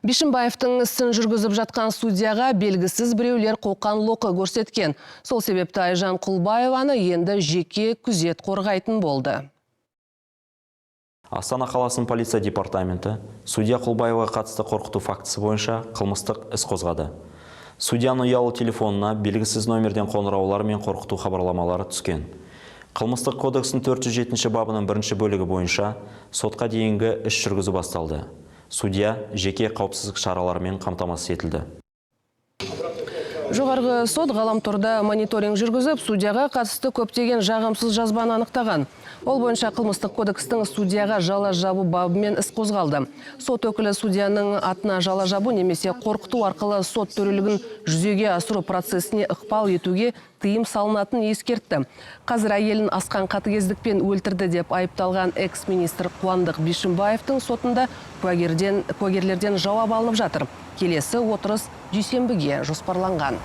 Бишімбаевтың ісін жүргізіп жатқан судьяға белгісіз біреулер қоқан лоқы көрсеткен. Сол себепті Айжан Құлбаеваны енді жеке күзет қорғайтын болды. Астана қаласының полиция департаменті судья Құлбаеваға қатысты қорқыту фактісі бойынша қылмыстық іс қозғады. Судьяның ұялы телефонына белгісіз номерден қоңыраулар мен қорқыту хабарламалары түскен. Қылмыстық кодекстің 407 бабының бірінші бөлігі бойынша сотқа дейінгі іс жүргізу басталды. Судья жеке қауіпсіздік шараларымен қамтамасыз етілді. Жоғарғы сот ғаламторда мониторинг жүргізіп, судьяға қатысты көптеген жағымсыз жазбаны анықтаған. Ол бойынша қылмыстық кодекстің судьяға жала жабу бабымен іс қозғалды. Сот өкілі судьяның атына жала жабу немесе қорқыту арқылы сот төрелігін жүзеге асыру процесіне ықпал етуге тыйым салынатынын ескертті. Қазір әйелін асқан қатыгездікпен өлтірді деп айыпталған экс-министр Қуандық Бишімбаевтың сотында куәгерлерден жауап алынып жатыр. Келесі отырыс дүйсенбіге жоспарланған.